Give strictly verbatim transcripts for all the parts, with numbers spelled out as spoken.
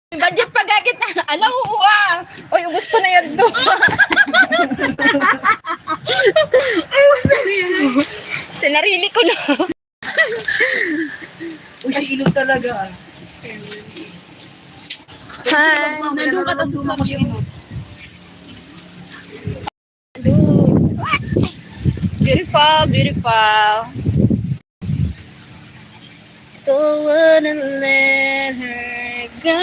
Budget pa gagit na. Ala, oo, ah. Uy, ubos ko na yan to. Ay, masaya. Sa narili ko na. Uy, si Ilog talaga, ah. Hi. Nandun ka, tas ako si Ilog. Beautiful, beautiful. Don't wanna let her go.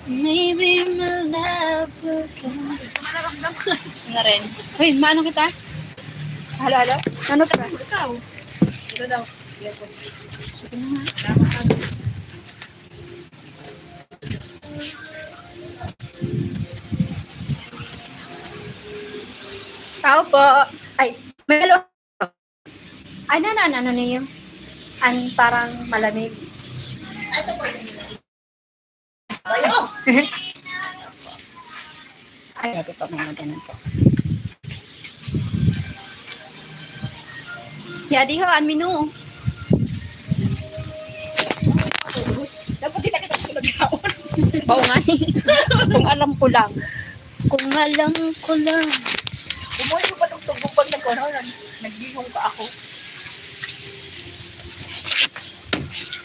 Maybe my love will come. Na rin. Uy, maano kita? Halo, halo? Ano pa? Ikaw. Ito daw. Sige na nga. Tao po. Ay, may halo. Ano na, ano, ano niyo? Ang parang malamig. Ay, ito pa, mga ganun po. Yadi ho, ang menu. Dapat di na kita magkaon. Oo nga. Kung alam ko lang. Kung alam ko lang. Bumuhay ko pa itong tugbo pag nagkaon ako, nag-, naggihong pa ako.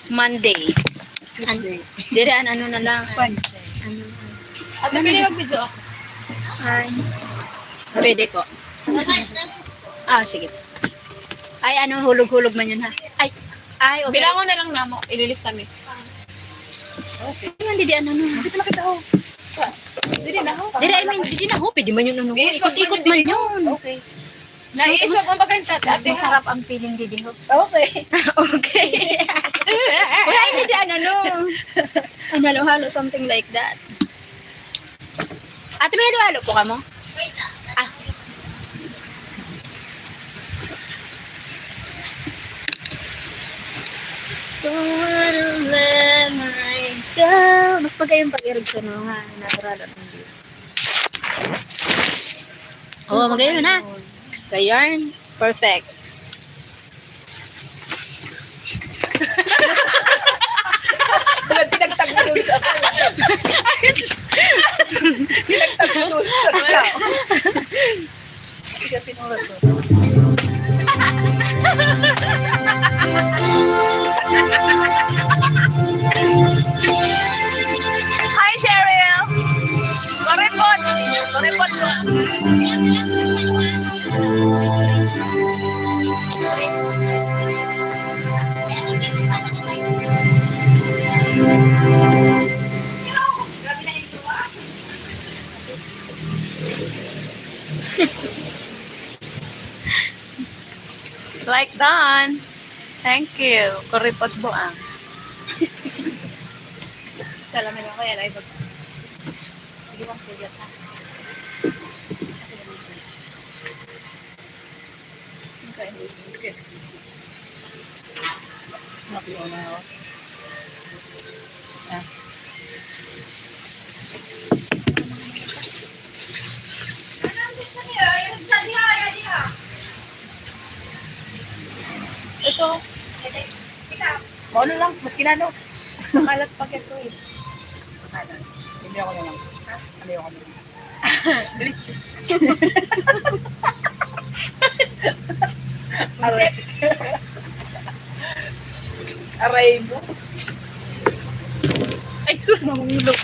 Monday. Tuesday. An-, dire, an-, ano na lang. Wednesday. Ano? Ate, pwede mag-video ako? Ay. Pwede po. Ah, sige. Ay, ano, hulog-hulog man yun, ha? Ay, ay, okay. Bilangon na lang namo, ililista mi. Okay. Yan, didi, ano, ano. Dito na kita, oh. Sa, didi na, oh. Didi, I mean, didi na, oh. Pwede man yun, ano. Yes, ikot-ikot man yun. Okay. Nais mo bang maganda, ate? Mas masarap ang feeling, didi, ho. Okay. Okay. Wala, hindi, ano, ano. Ang halo-halo, something like that. Ate, may halo-halo po ka mo? Ah. Don't wanna let her go. Mas magayang pag-irog sa mga natural at hindi. Oo, magayon na. Sa yarn, perfect. Wala, pinagtag mo doon sa pinagtag mo doon sa tao. Sige, sinura to. Hi, Cheryl! Kuripot! Kuripot po! Like done. Thank you. Kuripot buang. Salamat ako yan. Ay, bag-, sige, bang puyat, ha? Okay. Okay. Mapiyo na ako. Ah. Ito. Ano lang, maski na ano. Makalat pa ito eh. Hindi ako na lang. Hindi ako na lang. Aray. Aray mo. Ay, sus, mahulog.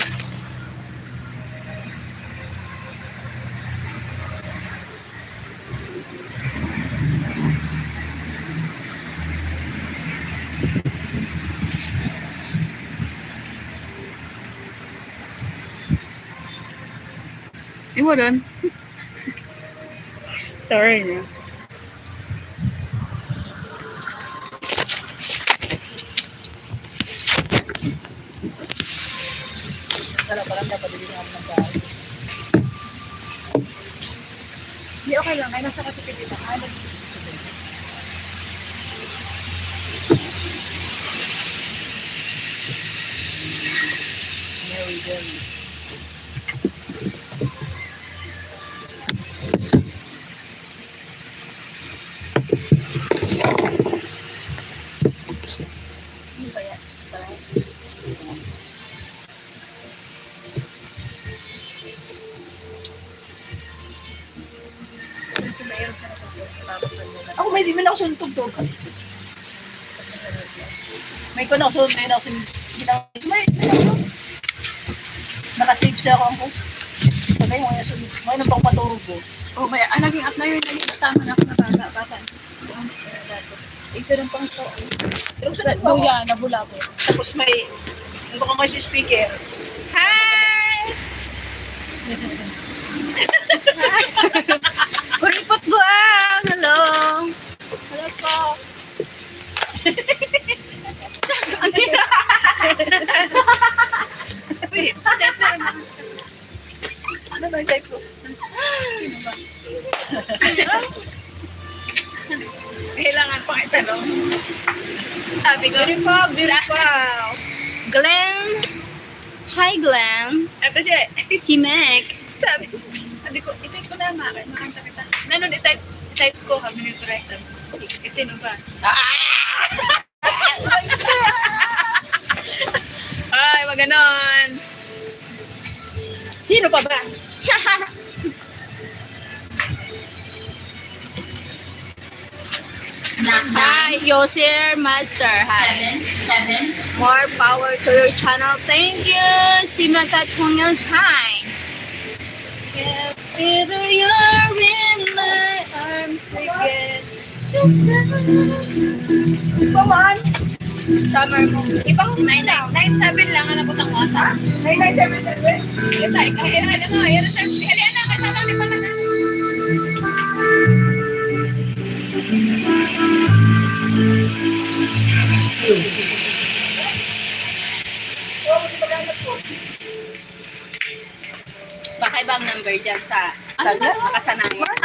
Imo rin. Sorry na. Wala, parang dapat hindi ako magkain. Hindi, okay lang. Ay, nasa kasi kita. Ano? There we go. Ano ba yan? Ako, may di man ako suntog to. May ko na ako suntog, may na ako sin-, ginawa. May, may ako. Nakasave siya ako, ako. Sabay mo yung suntog. May nang pang paturog ko. Oh, may, ah, naging at na yun, naging tama na ako, nabaga, bata. Isa lang pang to. Sa, luya, nabulabog. Tapos may, ano ko, may speaker. Hi! Kuripot buang! Hello! Hello po! Wait, ano ba yung type ko? Sino ba? Kailangan pang itanong. Sabi ko, beautiful, beautiful. Glenn. Hi, Glenn. Ito siya. Si Mac. Sabi, sabi ko, i-type ko na, ma-, makanta kita. Nanon, i-type, i-type ko, sabi ni Tres. Kasi sino ba? Ah! Ay, maganon. Sino pa ba? Hi, Yosir Master. Hi. Seven, seven. More power to your channel. Thank you, Simon Katungang. Hi. If ever you're in my arms again, just tell me. Come on. Summer mo. Ibang nine nine seven lang ang nabutang ko ata. Nine nine seven seven? Ito, ito, ito, ito, ito, ito, ito, ito, ito, ito, ito, Baka ibang number dyan sa, sa Ano ba? Nakasanayan.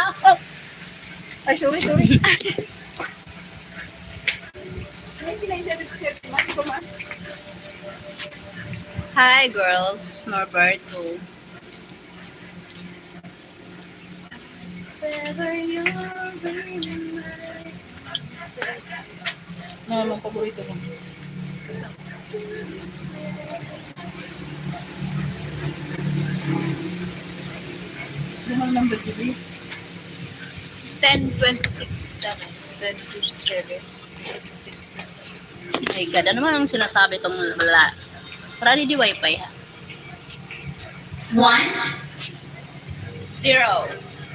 Ay, sorry, sorry. Ay, pinag-seven to seven, ma'am. Ito, ma'am. Hi, girls. Norberto. Forever young, baby, my Ano ang paborito mo? Yung ang number, Julie? Ten, twenty-six, seven. Ten, two, six, seven. Six, two, seven. My God, ano man ang sinasabi tong wala? Parang di wifi, ha? One. Zero.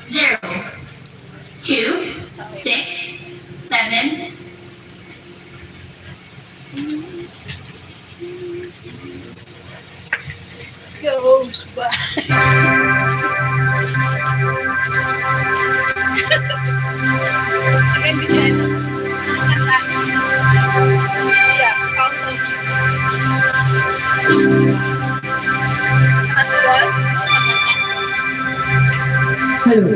Zero. Two, six, seven. Goes by. Ang ganda dyan. Siya, count on you. Hello.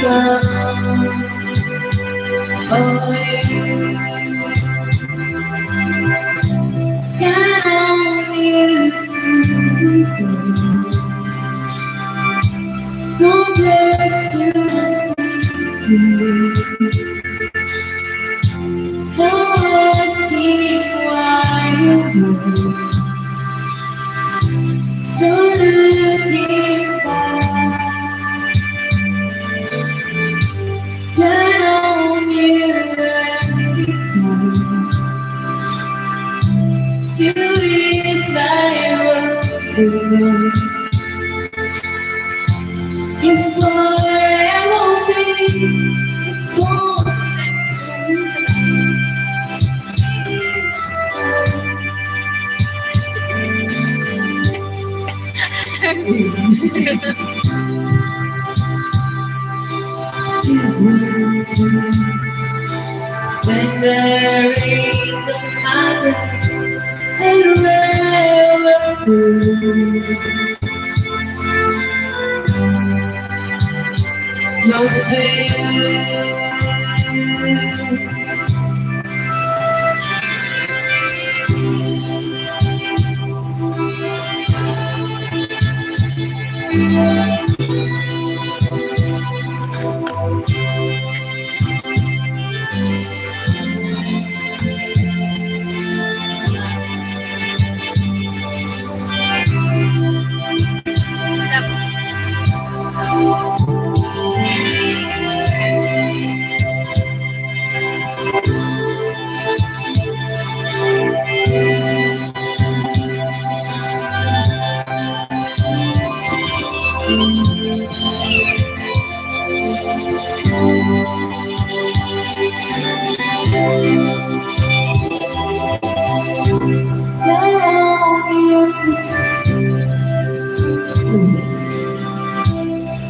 Can only to be just to see you. No asking why you move. No looking back. Can only to is my world. If forever be important to me. Jesus, spend the rest of my days and never to no sin.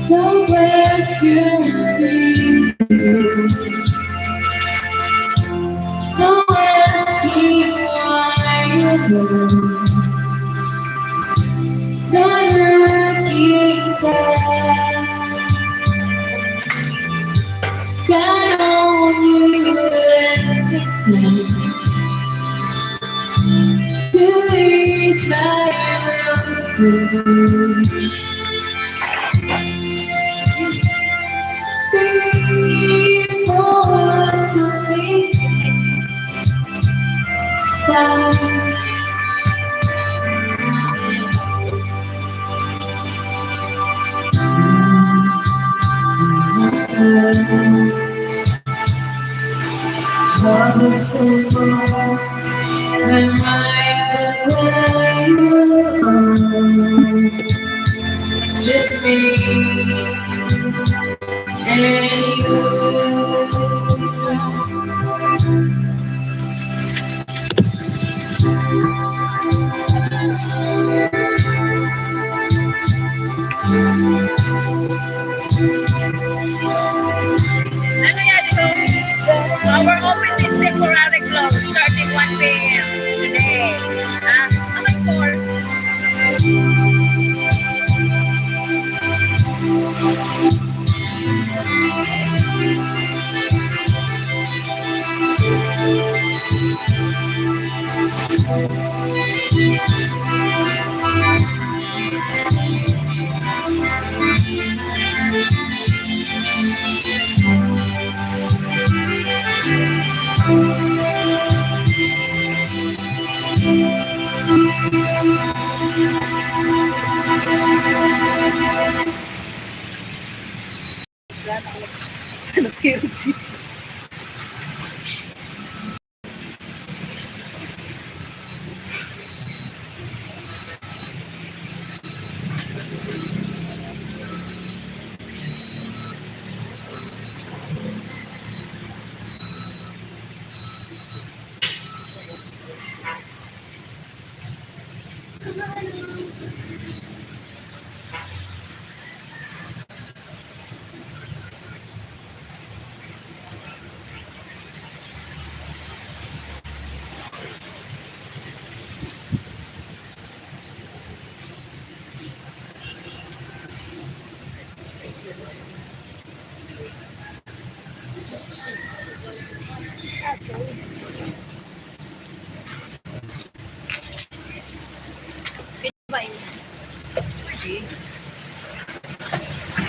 No place to see you. No asking why you go. No looking back. Can only to is my love. Be more to me. Promise and more than I can tell you all. Just me and you. Ano yan? So, our office is temporary closed starting one P M today. Ah, okay, four.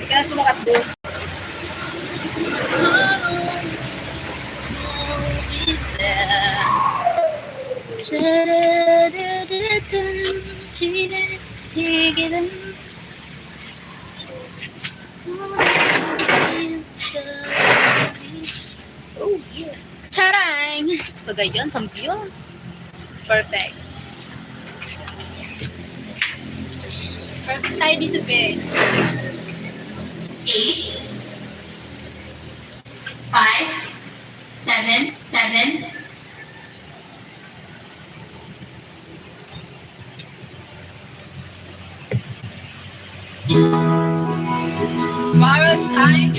Kaya sumakat doon. Oh, yeah. Charang! Pagayon, sampiyon. Perfect. Perfect tayo dito, be. Eight, five, seven, seven. Borrowed time.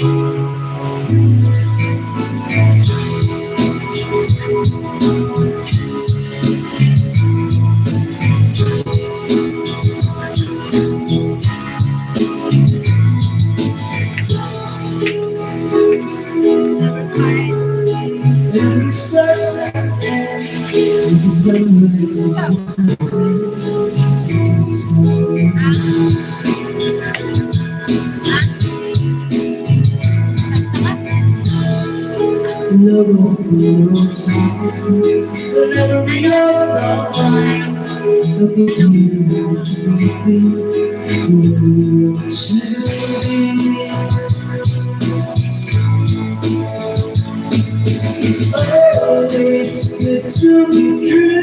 Oh, it's good to be true.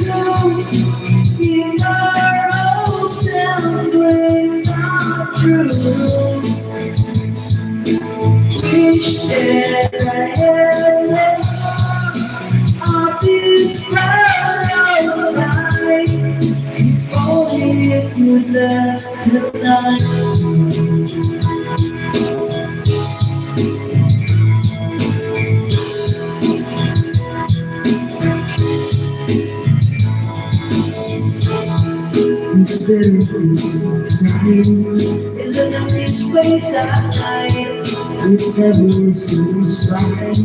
In our hopes and dreams come true. Wish that I had more of this bright time. If only it would last tonight. Instead of this time, isn't it this place I hide? It never seems right.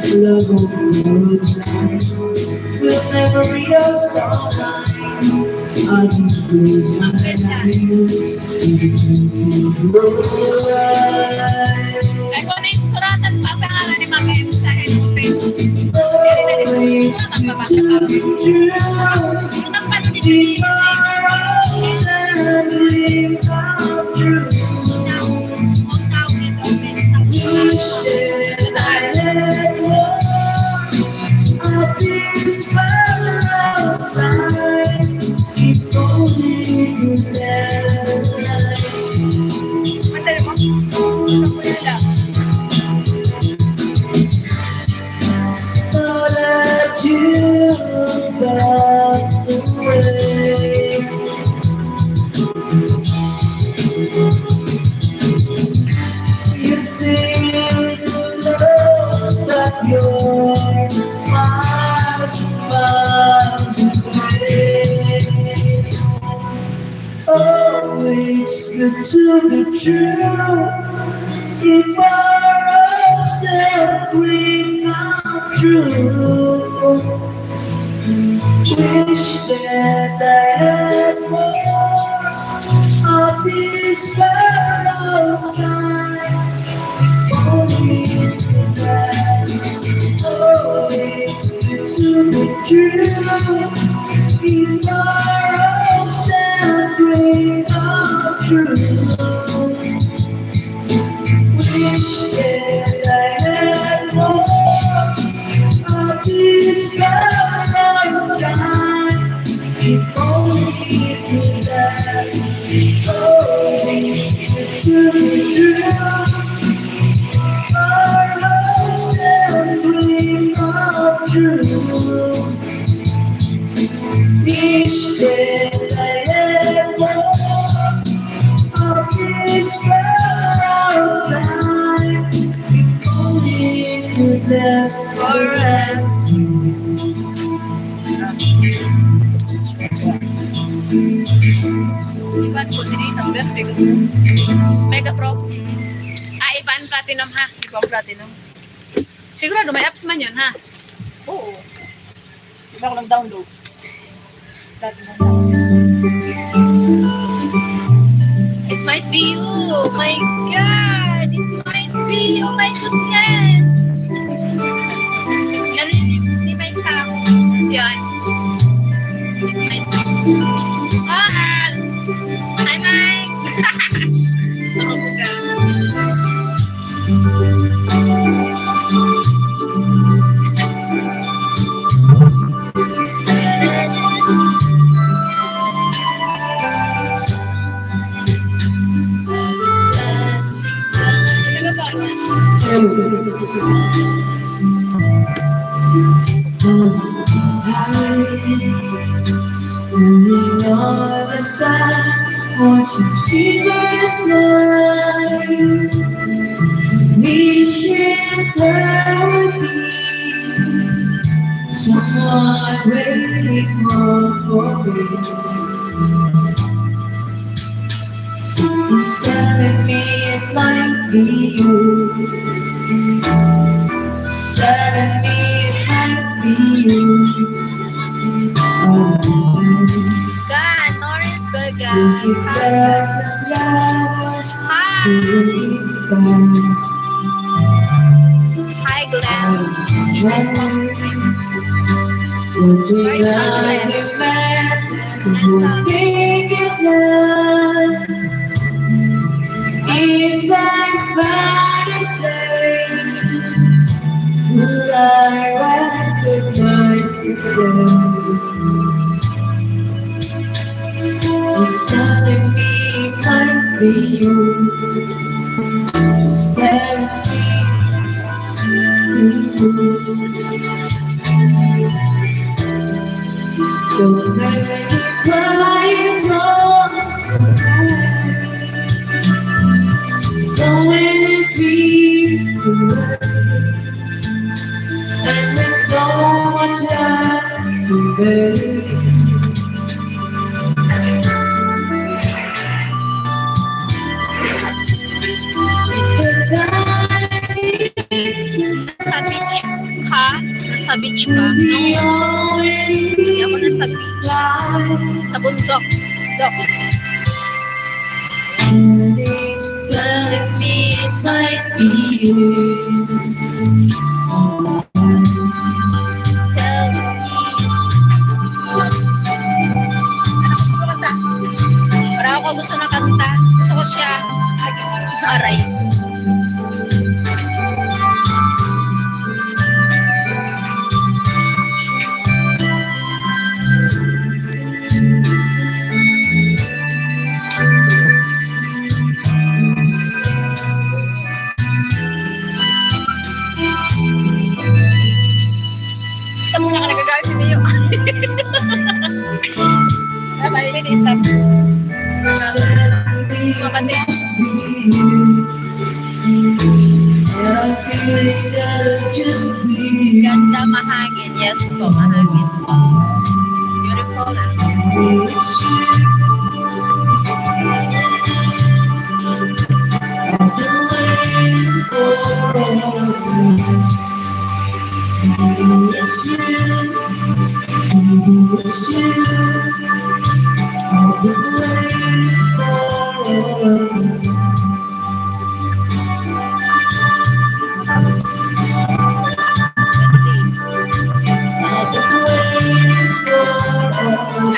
Love on the roadside will never reach us all time. I just close my eyes and you can go away. Ay, kung ano yung suratan pa, pangalan ni Mama Em sa N O P. Pero na rin, wala nang babasa pa. Unang panunod ni Mama Em. Ang tao nito, You say you're so close, but you're miles, miles away. Oh, it's good to be true. If our hopes and dreams come true, wish that I had more of this borrowed time. Only that, oh, it's good to be true. In our hopes and dreams come true. Wish that I had more of this kind of time. If only it could last, if only it could be true. Our hopes and dreams come true. Wish that I had more of this borrowed time. If only it could last forever. Iban po, sige, number, Mega Pro. Ah, Ivan Platinum, ha? Ivan Platinum. Sigurado may apps man yun, ha? Oo. Di ba ako nag-download? Dati na lang. It might be you. My God! It might be you. My goodness! Lalo yun, di, di ba yung sa ako? Yan. It might be you. Mahal! Hi, Mike! Tulog ka. Turning on the side, watching seagulls fly. Wishing there would be someone waiting home for me. Something's telling me it might be you. It's telling me it might be you. Oh. Gan, Norris Bergan. Hi. Hi, Glenn. Wondering how you meant to make it last. If I find a place, will I recognize the place? It's telling me it might be you. It's telling me it might be you. So many quiet moments, so many dreams to learn, and there's so much love to learn. But I need some Nasa beach ka? Nasa beach ka? No. Hindi ako nasa beach. Sa bundok. Bundok. And it's telling me it might be you. Tell me. Ano gusto mo kanta? Wala ako gusto na kanta. Gusto ko siya. Aray. Basta muna ka nagagalit si Neo. Tama, yun yung isa. Makati. Ganda, mahangin. Yes po, mahangin po. Beautiful.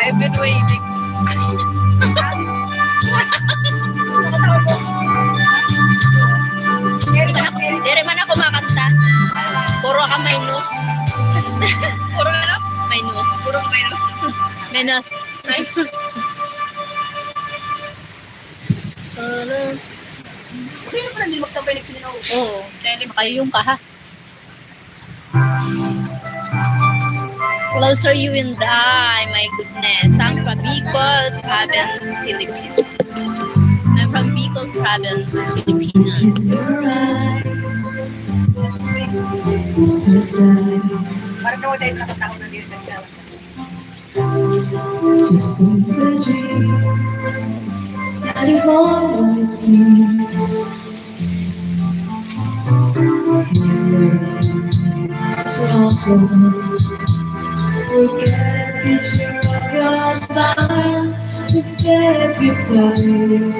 I've been waiting. Diri man ako makanta. Puro ka minus. Puro ano? Minus. Puro minus. Minus. Ay. Pwede na pala hindi magtambay nagsininaw. Oo. Makayong ka, ha? Closer You and I, my goodness. I'm from Bicol Province, Philippines. I'm from Bicol Province, Pilipinas. Parang nawala yung nakatawa na dito. Just a dream. Everyone will see. So often, forget the picture of your smile. Just every time I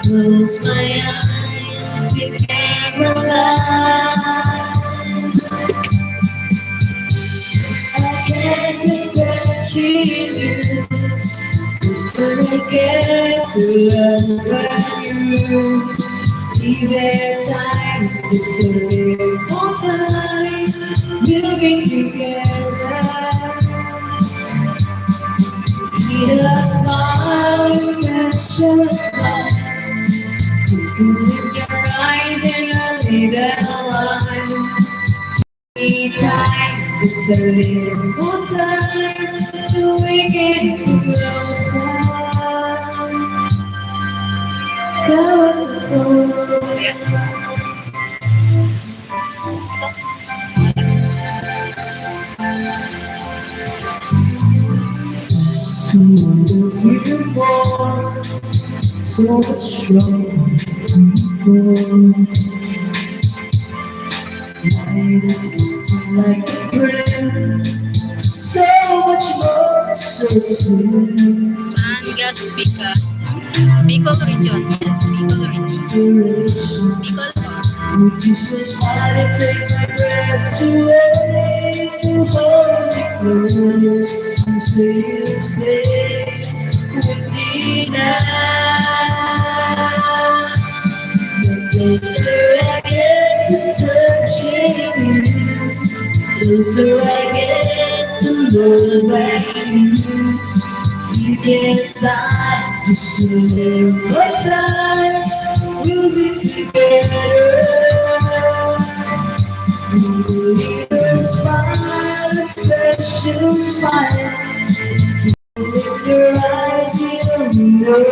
close my eyes, we can alive. I can't touch you. Just forget to love you. Leave the time, the simple time, moving together. Need a small special love to put your eyes in a little while. Time, just a little more time, so we can come closer. Ikaw at ako. To the beautiful, so much stronger. Why does this seem like a friend? So much more certain. Saan ka, Bika? Bicol region. Yes, Bicol region. Bicol. Which is why I take my breath away. So hold me close and say you'll stay with me now. The closer I get to touching you, closer I get to loving you. Deep inside, the same time we'll be together. You will leave a smile, a special smile. With your eyes, you know